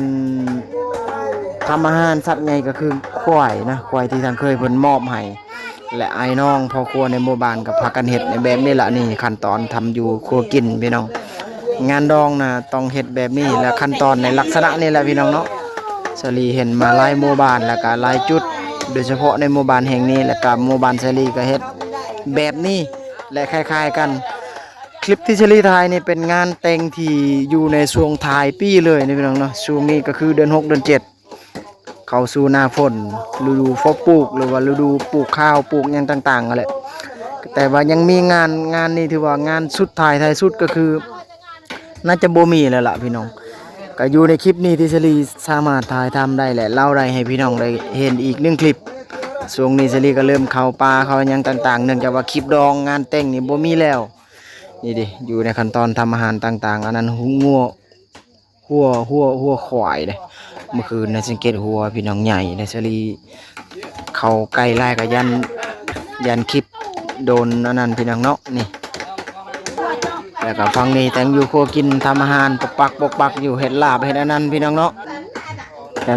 ທຳອາຫານສັດໃຫຍ່ ກໍຄືຄວາຍນະ, ຄວາຍທີ່ທາງເຄີຍເພິ່ນມອບໃຫ້ ແລະ ອ້າຍນ້ອງພໍ່ຄົວໃນໝູ່ບ້ານກໍພາກັນເຮັດໃນແບບນີ້ລະ. ນີ້ຂັ້ນຕອນທຳຢູ່ຄົວກິນພີ່ນ້ອງ. ງານດອງນະຕ້ອງເຮັດແບບນີ້ ແລະ ຂັ້ນຕອນໃນລັກສະນະນີ້ແຫຼະພີ່ນ້ອງເນາະ. ສາລີເຫັນມາຫຼາຍໝູ່ບ້ານ ແລະ ກະຫຼາຍຈຸດ ໂດຍສະເພາະໃນໝູ່ບ້ານແຫ່ງນີ້ ແລະ ກະໝູ່ບ້ານສາລີກະເຮັດແບບນີ້ ແລະ ຄ້າຍໆກັນ. ຄລິບທີ່ສາລີຖ່າຍນີ້ເປັນງານແຕ່ງທີ່ຢູ່ໃນຊ່ວງທ້າຍປີເລີຍນະພີ່ນ້ອງເນາະ. ຊ່ວງນີ້ກໍຄືເດືອນຫົກ ເດືອນເຈັດ ເຂົ້າສູ່ໜ້າຝົນ, ລະດູເຂົ້າປູກ ຫຼືວ່າລະດູປູກຂ້າວ ປູກຫຍັງຕ່າງໆຫັ້ນແຫຼະ. ແຕ່ວ່າຍັງມີງານ, ງານນີ້ຖືວ່າງານສຸດທ້າຍ ທ້າຍສຸດກໍຄືໜ້າຈະບໍ່ມີແລ້ວລະພີ່ນ້ອງ. ກໍຢູ່ໃນຄລິບນີ້ທີ່ສາລີສາມາດຖ່າຍທຳໄດ້ ແລະ ເລົ່າໄດ້ໃຫ້ພີ່ນ້ອງໄດ້ເຫັນອີກໜຶ່ງຄລິບ. ຊ່ວງນີ້ສາລີກໍເລີ່ມເຂົ້າປ່າເຂົ້າຫຍັງຕ່າງໆ ເນື່ອງຈາກວ່າຄລິບດອງງານແຕ່ງນີ້ບໍ່ມີແລ້ວ. ນີ້ເດ້ ຢູ່ໃນຂັ້ນຕອນທຳອາຫານຕ່າງໆ ອັນນັ້ນຫົວ ຫົວ ຫົວ ຫົວຄວາຍເດ້. ມື້ຄືນນະສັງເກດຫົວພີ່ນ້ອງໃຫຍ່ເດ້. ສາລີເຂົ້າໃກ້ຫຼາຍກໍຢ້ານ ຢ້ານຄລິບໂດນອັນນັ້ນພີ່ນ້ອງເນາະ. ນີ້ ແລ້ວກໍຝັ່ງນີ້ແຕ່ງຢູ່ຄົວກິນ ທຳອາຫານ ປົກປັກປົກປັກຢູ່ ເຮັດລາບເຮັດອັນນັ້ນພີ່ນ້ອງເນາະ.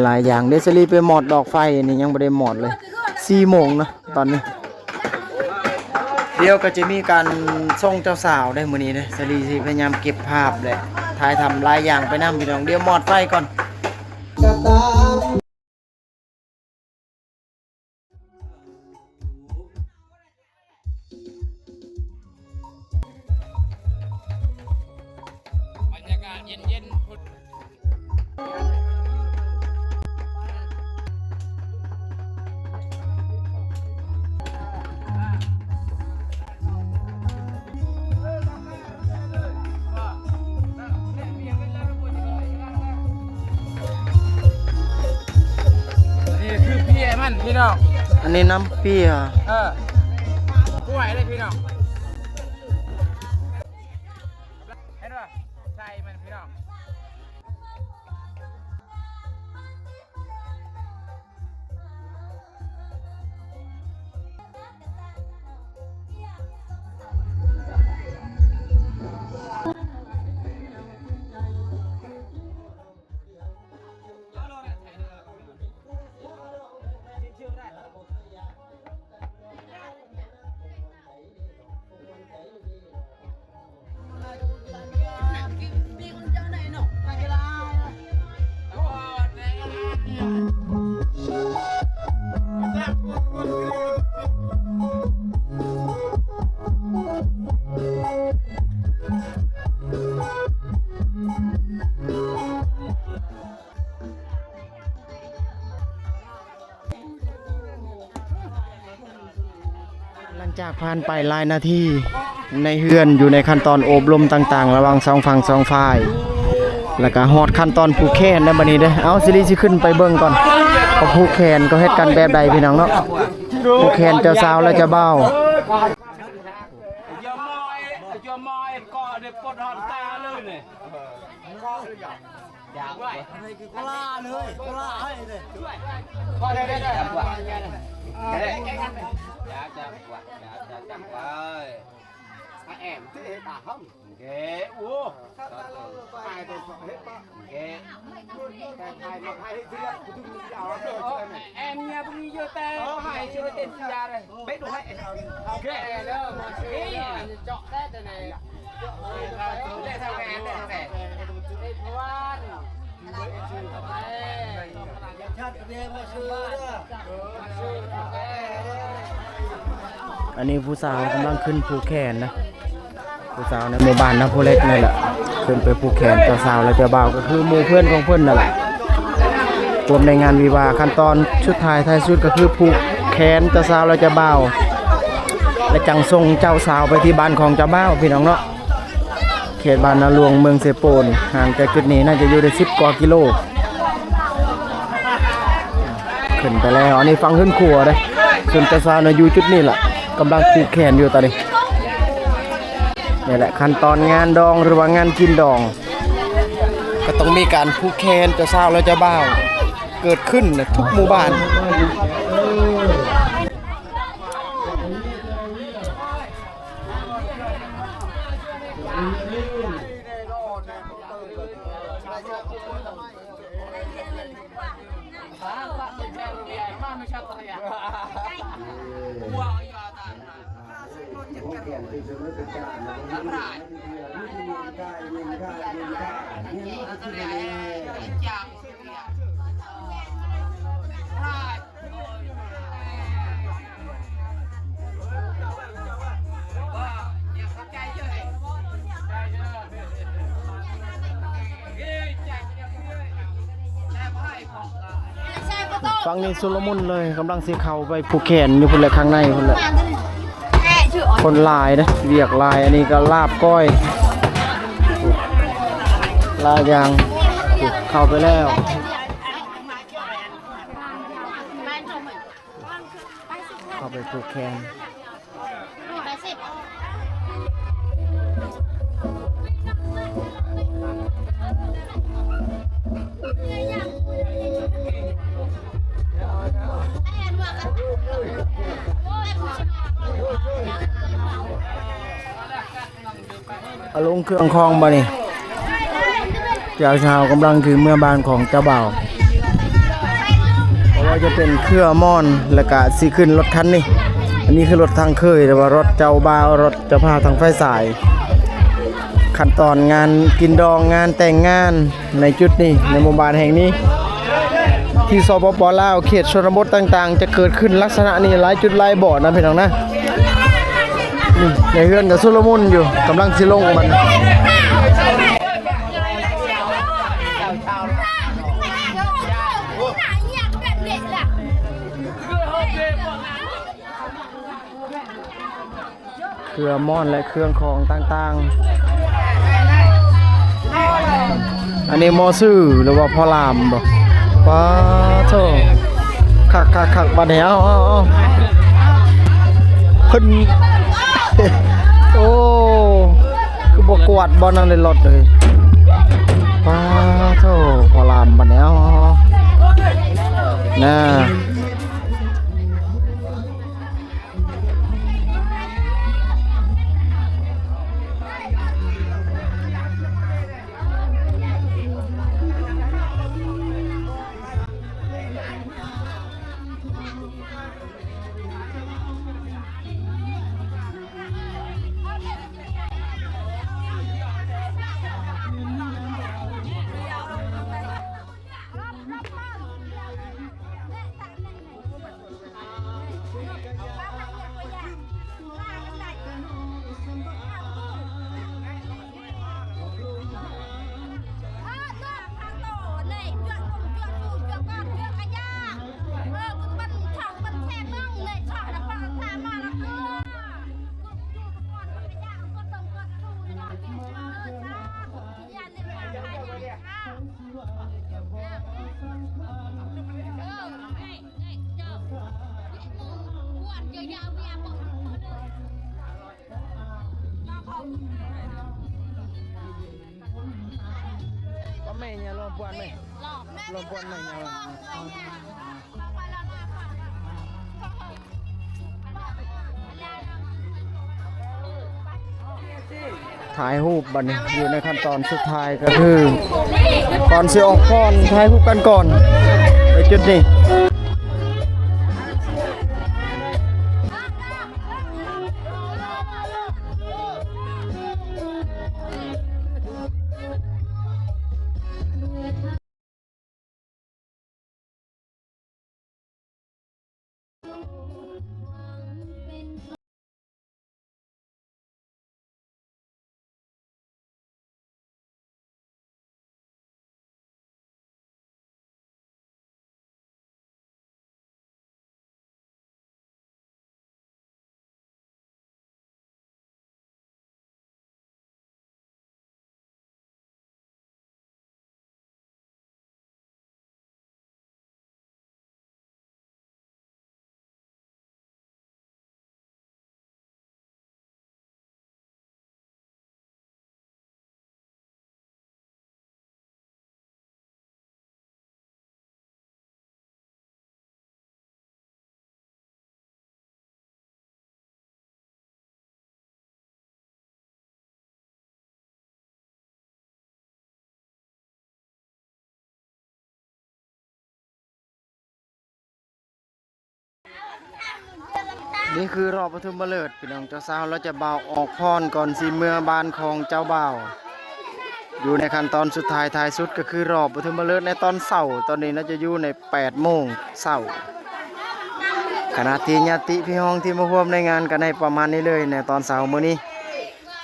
ຫຼາຍໆຢ່າງເດ້. ສາລີໄປມອດດອກໄຟ ນີ້ຍັງບໍ່ໄດ້ມອດເລີຍ ສີ່ໂມງນະຕອນນີ້. ດຽວກໍຈະມີການສົ່ງເຈົ້າສາວເດ້ມື້ນີ້ເດ້. ສາລີຊິພະຍາຍາມເກັບພາບ ແລະ ຖ່າຍທຳຫຼາຍຢ່າງໄປນຳພີ່ນ້ອງ. ດຽວມອດໄຟກ່ອນ. ບັນຍາກາດເຢັນໆ ພຸ້ນ ນີ້ຄືເພຍມັນພີ່ນ້ອງ. ອັນນີ້ນ້ຳເພຍ. ເອີ ກ້ວຍເດ້ພີ່ນ້ອງ. ເຫັນບໍ່? ໃສ່ມັນພີ່ນ້ອງ. ຫຼັງຈາກຜ່ານໄປຫຼາຍນາທີ ໃນເຮືອນຢູ່ໃນຂັ້ນຕອນໂອບລົມຕ່າງໆ ລະຫວ່າງສອງຝັ່ງສອງຝ່າຍ ແລ້ວກະຮອດຂັ້ນຕອນຜູກແຂນແລ້ວບັດນີ້ເດ້. ເອົາ ສາລີຊິຂຶ້ນໄປເບິ່ງກ່ອນ ເຂົາຜູກແຂນ ເຂົາເຮັດກັນແບບໃດພີ່ນ້ອງເນາະ. ຜູກແຂນເຈົ້າສາວ ແລະ ເຈົ້າບ່າວ. ອັນນີ້ຜູ້ສາວກຳລັງຂຶ້ນຜູກແຂນນະ. ຜູ້ສາວໃນໝູ່ບ້ານນາພູເຫຼັກນີ້ແຫຼະ ຂຶ້ນໄປຜູກແຂນເຈົ້າສາວ ແລະ ເຈົ້າບ່າວ ກໍຄືໝູ່ເພື່ອນຂອງເພິ່ນນັ້ນແຫຼະ. ຮ່ວມໃນງານວິວາ ຂັ້ນຕອນສຸດທ້າຍທ້າຍສຸດກໍຄືຜູກແຂນເຈົ້າສາວ ແລະ ເຈົ້າບ່າວ ແລະ ຈັ່ງສົ່ງເຈົ້າສາວໄປທີ່ບ້ານຂອງເຈົ້າບ່າວ ພີ່ນ້ອງເນາະ. ເຂດບ້ານນາຫຼວງ ເມືອງເຊໂປນ ຫ່າງຈາກຈຸດນີ້ໜ້າຈະຢູ່ໄດ້ສິບກວ່າກິໂລ. ຂຶ້ນໄປແລ້ວ ອັນນີ້ຝັ່ງເຮືອນຄົວເດ້. ສ່ວນເຈົ້າສາວນະຢູ່ຈຸດນີ້ລະ ກຳລັງຜູກແຂນຢູ່ຕອນນີ້. ນີ້ແຫຼະ ຂັ້ນຕອນງານດອງ ຫຼືວ່າງານກິນດອງ ກໍຕ້ອງມີການຜູກແຂນເຈົ້າສາວ ແລະ ເຈົ້າບ່າວ ເກີດຂຶ້ນໃນທຸກໝູ່ບ້ານ. ຝັ່ງນີ້ຊຸນລະມຸນເລີຍ ກຳລັງຊິເຂົ້າໄປຜູກແຂນຢູ່ພຸ້ນແຫຼະ ຂ້າງໃນພຸ້ນແຫຼະ. ຄົນຫຼາຍເດ້ ວຽກຫຼາຍ. ອັນນີ້ກໍລາບກ້ອຍ ຫຼາຍຢ່າງ. ເຂົ້າໄປແລ້ວ ເຂົ້າໄປຜູກແຂນ. ເອົາລົງເຄື່ອງຂອງບາດນີ້ ເຈົ້າສາວກຳລັງຂຶ້ນເມືອບ້ານຂອງເຈົ້າບ່າວ. ບໍ່ວ່າຈະເປັນເຄືອມ່ອນ ແລ້ວກະຊິຂຶ້ນລົດຄັນນີ້. ອັນນີ້ຄືລົດທາງເຄີຍ ຫຼືວ່າລົດເຈົ້າບ່າວ ລົດເຈົ້າພາບທາງຝ່າຍຊາຍ. ຂັ້ນຕອນງານກິນດອງ ງານແຕ່ງງານ ໃນຈຸດນີ້ ໃນໝູ່ບ້ານແຫ່ງນີ້ ທີ່ ສປປ ລາວ ເຂດຊົນນະບົດຕ່າງໆ ຈະເກີດຂຶ້ນລັກສະນະນີ້ຫຼາຍຈຸດຫຼາຍບ່ອນນະ ພີ່ນ້ອງນະ. ນີ້ໃນເຮືອນກໍຊຸນລະມຸນຢູ່ ກຳລັງຊິລົງບັດນີ້. ເຄືອມ່ອນ ແລະ ເຄື່ອງຂອງຕ່າງໆ. ອັນນີ້ໝໍຊື່ ຫຼືວ່າພໍ່ລາມບໍ? ປາໂທ້ ຄັກໆໆ ບັດນີ້ ເອົາໆໆ ເພິ່ນ ໂອ້ ຄືບໍ່ກວາດບໍ່ນັ້ນເລີຍ ລົດເອີຍ. ປາໂທ້ ພໍ່ລາມ ບັດນີ້ ເອົາໆໆ ນະ. ຖ່າຍຮູບບັດນີ້ ຢູ່ໃນຂັ້ນຕອນສຸດທ້າຍ ກໍຄືກ່ອນຊິອອກພອນ ຖ່າຍຮູບກັນກ່ອນ ໃນຈຸດນີ້. ນີ້ຄືຮອບປະຖົມມະເລີກ ພີ່ນ້ອງ. ເຈົ້າສາວລາວເຈົ້າບ່າວອອກພອນກ່ອນຊິເມືອບ້ານຂອງເຈົ້າບ່າວ ຢູ່ໃນຂັ້ນຕອນສຸດທ້າຍທ້າຍສຸດ ກໍຄືຮອບປະຖົມມະເລີກໃນຕອນເຊົ້າ. ຕອນນີ້ໜ້າຈະຢູ່ໃນແປດໂມງເຊົ້າ ຂະນະທີ່ຍາດຕິພີ່ນ້ອງທີ່ມາຮ່ວມໃນງານກໍໄດ້ປະມານນີ້ເລີຍໃນຕອນເຊົ້າມື້ນີ້.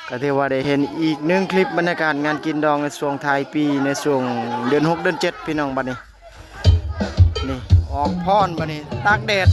ກໍຖືວ່າໄດ້ເຫັນອີກໜຶ່ງຄລິບບັນຍາກາດງານກິນດອງໃນຊ່ວງທ້າຍປີ ໃນຊ່ວງເດືອນຫົກເດືອນເຈັດ ພີ່ນ້ອງ. ບັດນີ້ ນີ້ ອອກພອນ ບັດນີ້ ຕາກແດດ.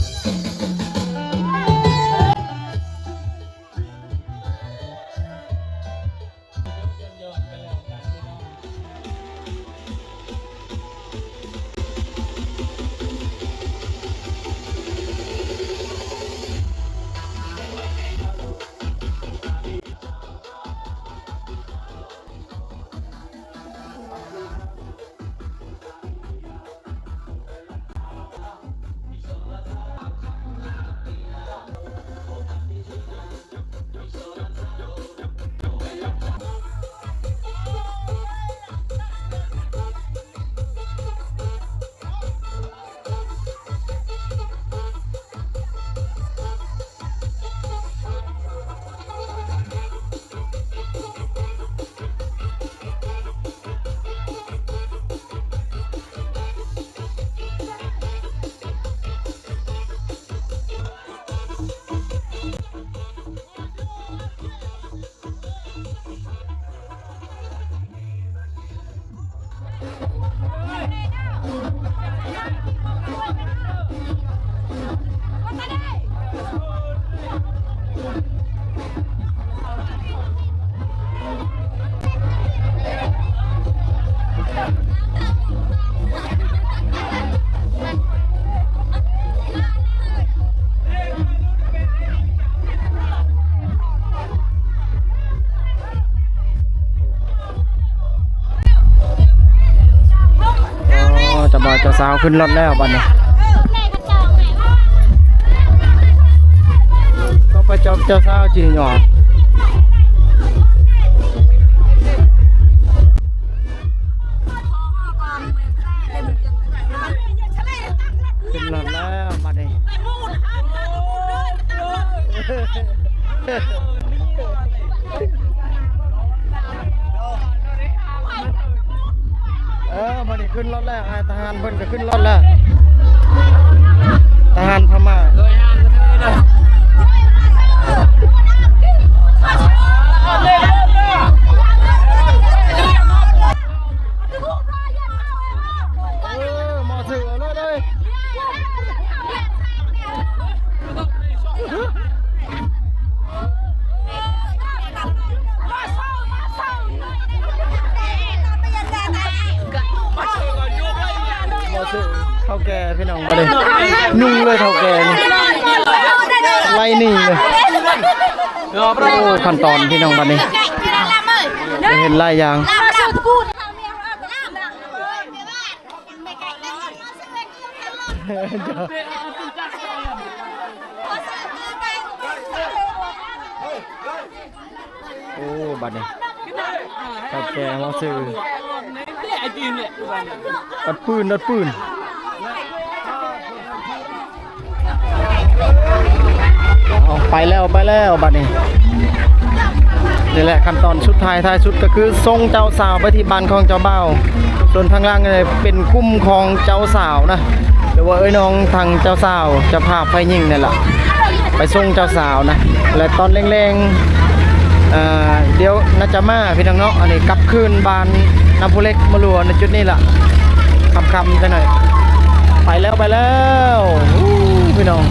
ອໍ ເຈົ້າບ່າວເຈົ້າສາວຂຶ້ນລົດແລ້ວບັດນີ້. ກໍໄປຈອບເຈົ້າສາວຈີ່ຫຍໍ້. ຂຶ້ນລົດແລ້ວບັດນີ້. ເອີ ບັດນີ້ຂຶ້ນລົດແລ້ວ ອ້າຍທະຫານເພິ່ນກໍຂຶ້ນລົດແລ້ວ ທະຫານພະມ້າ. ເອີ ໝໍຖືກເອົາເລີຍເດີ. ໝໍຖືກເຖົ້າແກ່ພີ່ນ້ອງ ບັດນີ້ ຫຍຸ້ງເລີຍເຖົ້າແກ່ນີ້ ໄລ່ໜີເລີຍ. ໂອ້ ຂັ້ນຕອນພີ່ນ້ອງ ບັດນີ້ໄດ້ເຫັນຫຼາຍຢ່າງ. ໂອ້ ບັດນີ້ເຖົ້າແກ່ເວົ້າຊື່ ດັດປືນ ດັດປືນ. ເອົາ ໄປແລ້ວ ໄປແລ້ວບັດນີ້. ນີ້ແຫຼະ ຂັ້ນຕອນສຸດທ້າຍທ້າຍສຸດ ກໍຄືສົ່ງເຈົ້າສາວໄປທີ່ບ້ານຂອງເຈົ້າບ່າວ. ສ່ວນທາງຫຼັງເປັນກຸ່ມຂອງເຈົ້າສາວນະ ຫຼືວ່າເອື້ອຍນ້ອງທາງເຈົ້າສາວ ເຈົ້າພາບຝ່າຍຍິງນັ້ນລະ ໄປສົ່ງເຈົ້າສາວນະ. ແລະຕອນແລງໆ ເອີ ດຽວໜ້າຈະມາພີ່ນ້ອງເນາະ. ອັນນີ້ກັບຄືນບ້ານນ້ຳຜູ້ເຫຼັກມາລົວໃນຈຸດນີ້ລະ ຄ່ຳໆ ຈັກໜ້ອຍ. ໄປແລ້ວ ໄປແລ້ວ ອູ້ ພີ່ນ້ອງ.